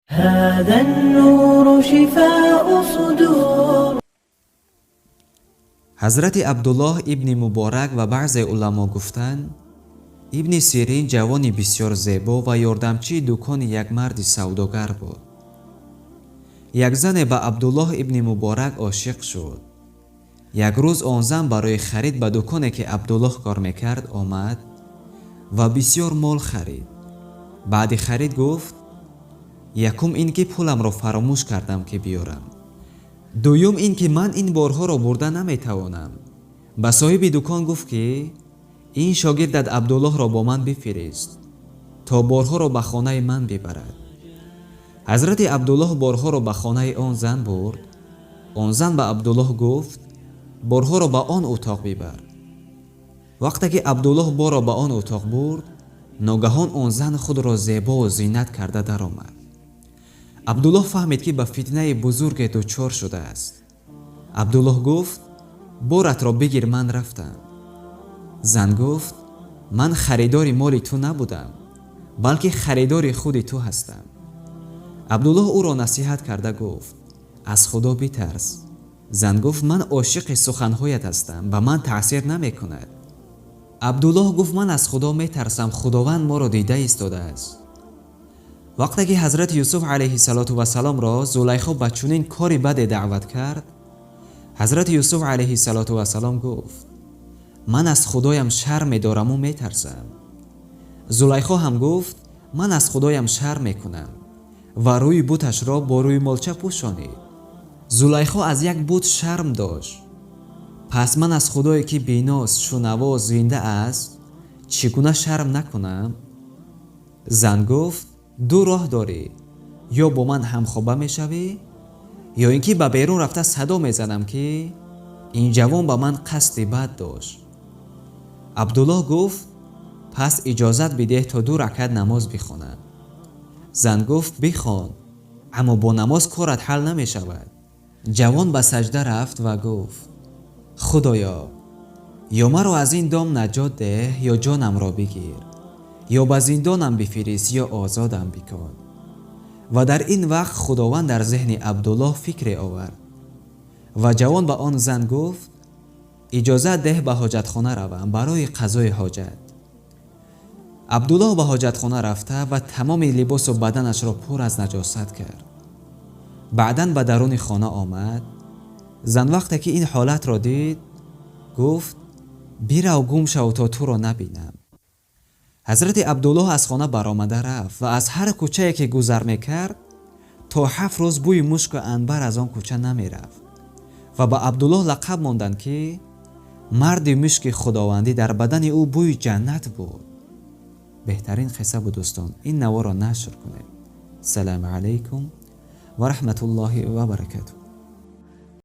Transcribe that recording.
هذا النور شفاء صدور. Ҳазрати Абдуллоҳ ибни Муборак ва баъзе уламо гуфтанд: Ибни Сирин ҷавони бисёр зебо ва ёрдамчии дукони як марди савдогар буд. Як зане ба Абдуллоҳ ибни Муборак ошиқ шуд. Як рӯз он зан барои харид ба дуконе, ки Абдуллоҳ кор мекард, омад ва бисёр мол харид. Баъди харид гуфт: «Якум ин ки пуламро фаромӯш кардам, ки биёрам, дуюм ин ки ман ин борҳоро бурда наметавонам». Ба соҳиби дукон гуфт, ки ин шогирдат Абдуллоҳро бо ман бифирист, то борҳоро ба хонаи ман бибарад. Ҳазрати Абдуллоҳ борҳоро ба хонаи он зан бурд. Он зан ба Абдуллоҳ гуфт: «Борҳоро ба он утоқ бибар». Вақте ки Абдуллоҳ борро ба он утоқ бурд, ногаҳон он зан худро зебову зинат карда даромад. Абдуллоҳ фаҳмид, ки ба фитнаи бузурге дучор шудааст. Абдуллоҳ гуфт: «Боратро бигир, ман рафтам». Зан гуфт: «Ман харидори моли ту набудам, балки харидори худи ту ҳастам». Абдуллоҳ ӯро насиҳат карда гуфт: «Аз Худо битарс». Зан гуфт: «Ман ошиқи суханҳоят ҳастам, ба ман таъсир намекунад». Абдуллоҳ гуфт: «Ман аз Худо метарсам, Худованд моро дида истодааст». Вақте ки ҳазрати Юсуф алайҳиссалоту вассаломро Зулайхо ба чунин кори баде даъват кард, ҳазрати Юсуф алайҳиссалоту вассалом гуфт: «Ман аз Худоям шарм медораму метарсам». Зулайхо ҳам гуфт: «Ман аз Худоям шарм мекунам», ва рӯи буташро бо рӯймолча пӯшонид. Зулайхо аз як бут шарм дошт, пас ман аз Худое, ки биност, шунаво, зинда аст, чӣ гуна шарм накунам? Зан гуфт: «Ду роҳ дорӣ: ё бо ман ҳамхоба мешавӣ, ё ин ки ба берун рафта садо мезанам, ки ин ҷавон ба ман қасди бад дошт». Абдуллоҳ гуфт: «Пас иҷозат бидеҳ, то ду ракат намоз бихонам». Зан гуфт: «Бихон, аммо бо намоз корат ҳал намешавад». Ҷавон ба саҷда рафт ва гуфт: «Худоё, ё маро аз ин дом наҷот деҳ, ё ҷонамро бигир, ё ба зиндонам бифирист, ё озодам бикун». Ва дар ин вақт Худованд дар зеҳни Абдуллоҳ фикре овард ва ҷавон ба он зан гуфт: «Иҷозат деҳ, ба ҳоҷатхона равам барои қазои ҳоҷат». Абдуллоҳ ба ҳоҷатхона рафта ва тамоми либосу баданашро пур аз наҷосат кард. Баъдан ба даруни хона омад. Зан вақте ки ин ҳолатро дид, гуфт: «Бирав, гум шав, то туро набинам». Ҳазрати Абдуллоҳ аз хона баромада рафт ва аз ҳар кӯчае ки гузар мекард, то 7 рӯз бӯи мушку анбар аз он кӯча намерафт ва ба Абдуллоҳ лақаб монданд, ки марди мушки худовандӣ, дар бадани ӯ бӯи ҷаннат буд. Беҳтарин қисса буд, дӯстон. Ин наворо нашр кунед. Салому алайкум ва раҳматуллоҳи ва баракатуҳ.